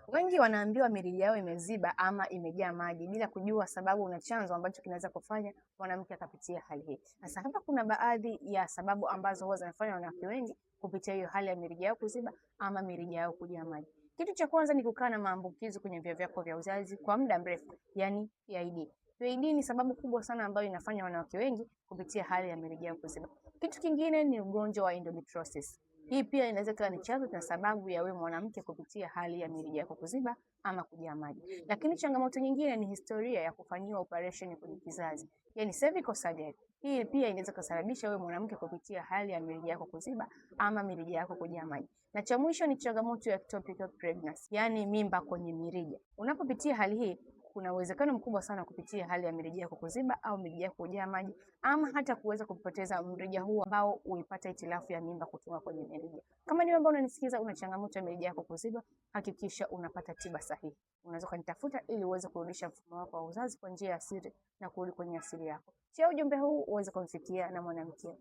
Wengi wanaambiwa mirija yao imeziba ama imejaa maji bila kujua sababu na chanzo ambacho kinaweza kufanya mwanamke akapitia hali hii. Sasa hapa kuna baadhi ya sababu ambazo huwa zinafanya wanawake wengi kupitia hiyo hali ya mirija yao kuziba ama mirija yao kujaa maji. Kitu cha kwanza ni kukaa na maambukizi kwenye via vyako vya uzazi kwa muda mrefu, yani PID. PID ni sababu kubwa sana ambayo inafanya wanawake wengi kupitia hali ya mirija yao kuziba. Kitu kingine ni ugonjwa wa endometriosis. Hii pia inaweza kuwa ni chanzo na sababu ya wewe mwanamke kupitia hali ya mirija yako kuziba ama kujaa maji. Lakini changamoto nyingine ni historia ya kufanyiwa operation kwenye kizazi, yani cervical surgery. Hii pia inaweza kusababisha wewe mwanamke kupitia hali ya mirija yako kuziba ama mirija yako kujaa maji. Na cha mwisho ni changamoto ya ectopic pregnancy, yani mimba kwenye mirija. Unapopitia hali hii kuna uwezekano mkubwa sana kupitia hali ya mirija yako kuziba au mirija yako kujaa maji ama hata kuweza kupoteza mrija huu ambao ulipata hitilafu ya mimba kutoka kwenye mirija. Kama ni ambao unanisikiza una changamoto ya mirija yako kuziba, hakikisha unapata tiba sahihi. Unaweza kunitafuta ili uweze kurudisha mfumo wako wa uzazi kwa njia ya asili na kurudi kwenye asili yako. Share ujumbe huu uweze kumfikia na mwanamke